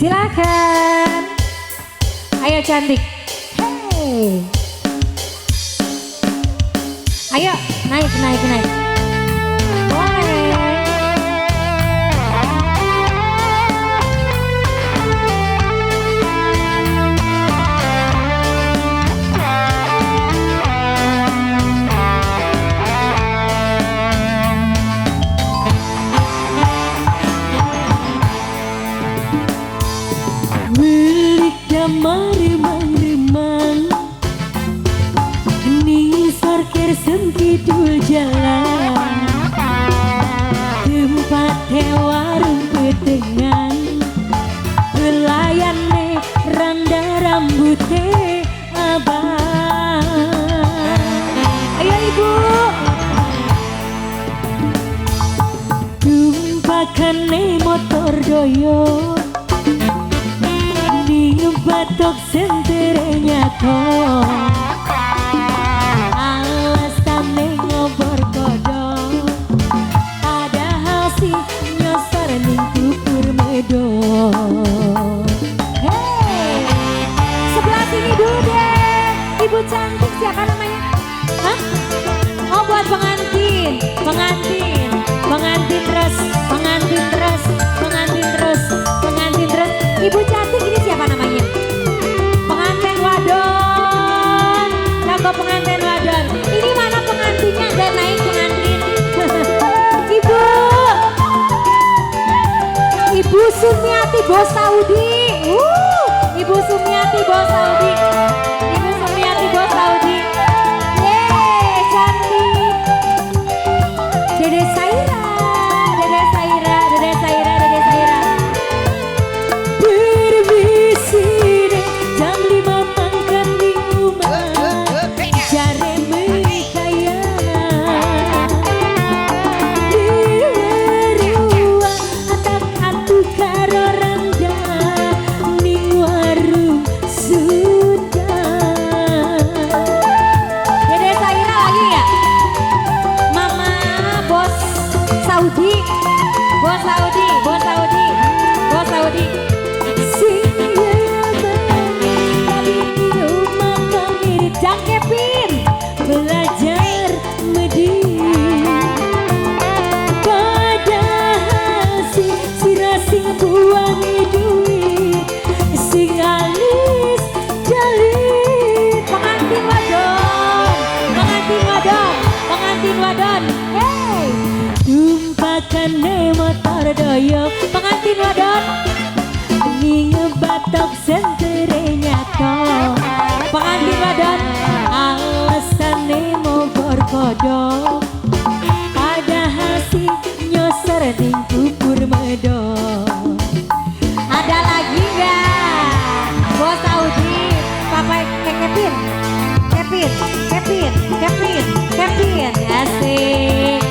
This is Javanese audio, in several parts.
Silakan. Ayo cantik. Hey. Ayo naik naik naik. Boleh. Milik damar remang-remang nisor kersem kidul jalan tempat warung petengan pelayane randa rambute abang. Ayo ibu tumpakane motor doyo batok sentere nyato alasane ngobor kodok padahal sih nyosor ning kupur medo. Hey, sebelah sini dulu deh ibu cantik siapa namanya? Hah? Oh buat pengantin, pengantin, pengantin terus, pengantin terus, pengantin terus, pengantin terus. Ibu cantik ini siapa namanya? Pengantin wadon. Jago pengantin wadon. Ini mana pengantinnya? Gak naik pengantin. Ibu. Ibu Sumiati Bos Saudi. Ibu Sumiati Bos Saudi. Ibu Sumiati Bos Saudi. Yeay, cantik. Dede Saira, Dede Saira, Dede Saira, Dede Saira. Jam 5 mangkat di rumah jare mekaya diwerua atak atuh karo randa ning warung Sunda. Dede Saira lagi ya? Mama Bos Saudi, Bos Saudi, Bos Saudi, Bos Saudi. Jang Kevin belajar medi padahal si sira sing buangi duit sing alis jalit. Pengantin wadon, pengantin wadon, pengantin wadon. Hey, tumpakane motor doyo pengantin wadon ning batok sentere nyato pengantin wadon alasane mogor kodok padahal sih nyosor ning kupur medok. Ada lagi nggak? Bos Saudi, Papa Kevin, Kevin, Kevin, Kevin, Kevin, asik.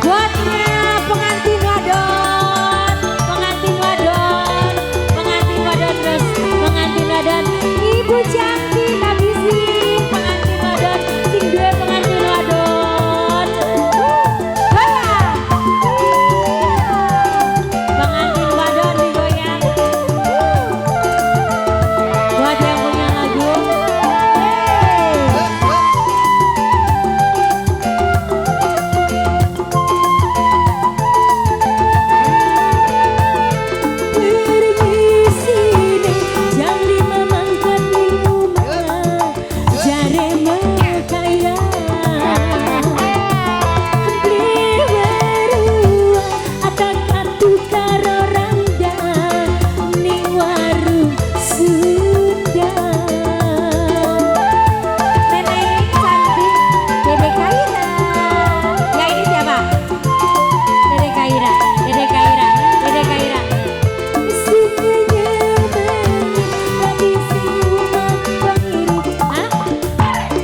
Buatnya pengantin wadon, pengantin wadon, pengantin wadon terus, pengantin wadon, ibu cantik habisin, pengantin wadon, sing duwe pengantin wadon. Goyang, pengantin wadon digoyang. Buat yang punya lagu. Permisine jam 5 mangkat ning omah jare mekaya bliwerua atak atuh karo randa ning warung Sunda. Neneng cantik Dede Kaira. Ya ini siapa? Dede Kaira, Dede Kaira, Dede Kaira.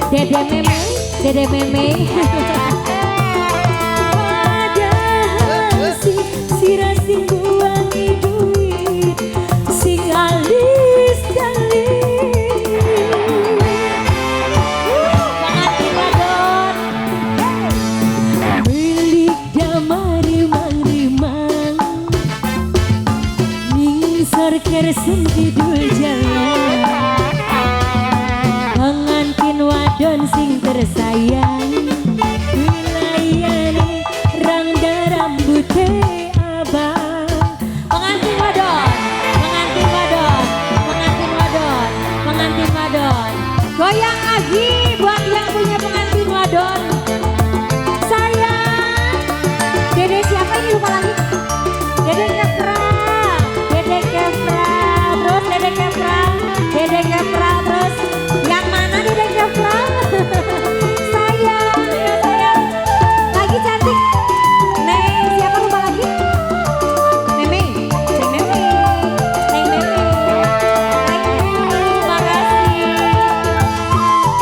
Dede Meme, Dede Meme. Padahal si sira sing buangi duit sing alis jalit. Pengantin wadon milik damar remang-remang ning Ningsor kersem kidul jalan. Pengantin wadon sing tersayang, wilayane rangda rambute abang. Pengantin wadon, pengantin wadon, pengantin wadon, pengantin wadon. Goyang lagi buat yang punya pengantin wadon. Sayang, Dede siapa ini lupa lagi? Dede Kepra, Dede Kepra, terus Dede Kepra, Dede Kepra, terus yang mana Dede Kepra? Sayang, ya sayang, lagi cantik. Neng, siapa lupa lagi? Meme, Neng Meme, Neng Meme. Thank you, makasih.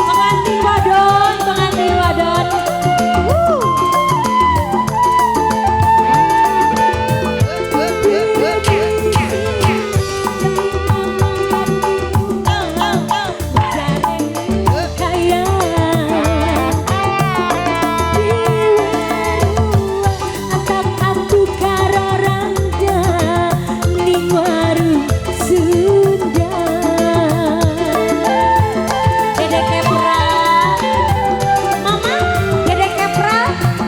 Pengantin wadon, pengantin wadon. Woo. Dede Kepra, Mama, Dede Kepra,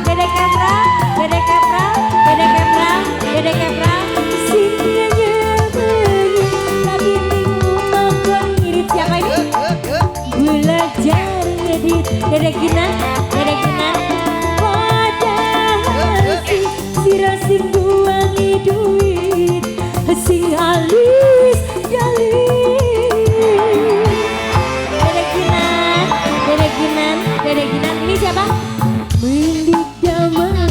Dede Kepra, Dede Kepra, Dede Kepra, Dede Kepra. Sing nyebengi lagi ning omah kon ngirit siapa ini? Belajar ngedit Dede Kinan, Dede Kinan. Padahal sih sira sing buangi duit, sing alis jalis. Dede Kinan, Dede Kinan, Dede Kinan. Ini siapa? Mendik damar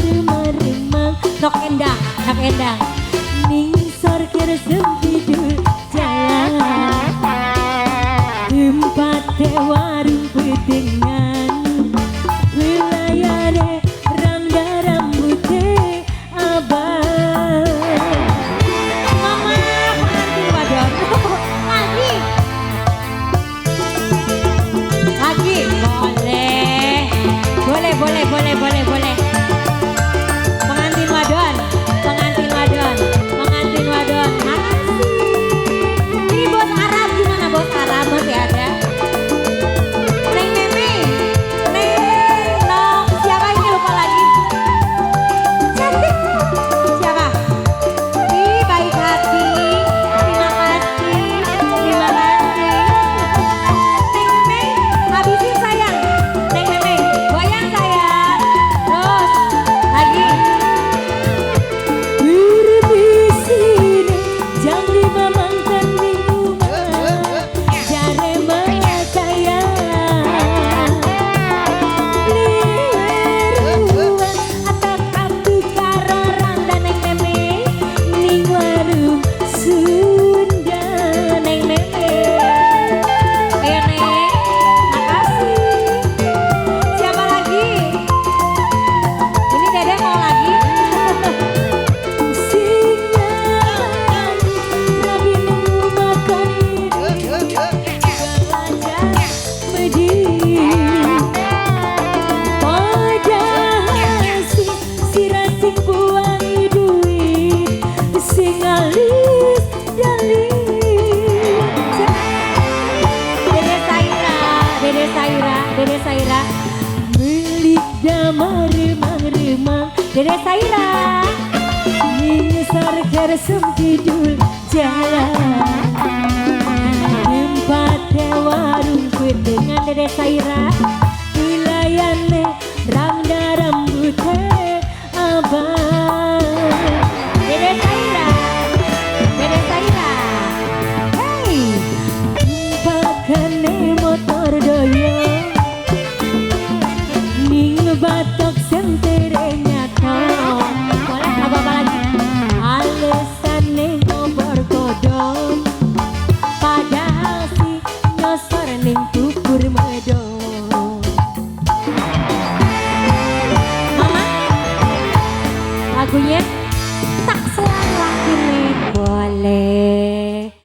remang, Nok Endang, Nok Endang. Ningsor kersem kidul jalan. Tempat warung petengan, wilayane rangda rambute abang. Mama pengantin wadon. Lagi, lagi, boleh, boleh, boleh, boleh, boleh, boleh. Pengantin wadon, pengantin wadon, pengantin wadon. Makasih. Ini bos Arab gimana, bos Arab masih ada? Neng Meme, Neng Nok, siapa ini lupa lagi? Cantik. Siapa? Ih, baik hati. Terima kasih, terima kasih. Neng Meme, habisin sayang. Neng Meme, goyang sayang. Terus, lagi. Permisine jam 5 mantan ning omah, jare kaya. Liweruan atak atu karo randa Neng Meme ning warung Sunda. Neng Meme. Ayo Neng, makasih. Siapa lagi? Ini Dede mau lagi? Sing rabi ning omah kon belajar medit. Padahal sih sira sing buangi duit, sing alis jalis. Dede Saira, Dede Saira, Dede Saira. Milik damar remang remang, Dede Saira. Ningsor kersem kidul jalan. Tempat warung dengan Dede Saira, wilayane rangda rambute abang. Dede Saira, Dede Saira. Hey, tumpakane motor doyo ning batok sentere nyata. Boleh apa apa lagi? Alesane ngobor kodong, padahal si nyosor ning kubur medong. Mama, lagunya tak selang lakine boleh.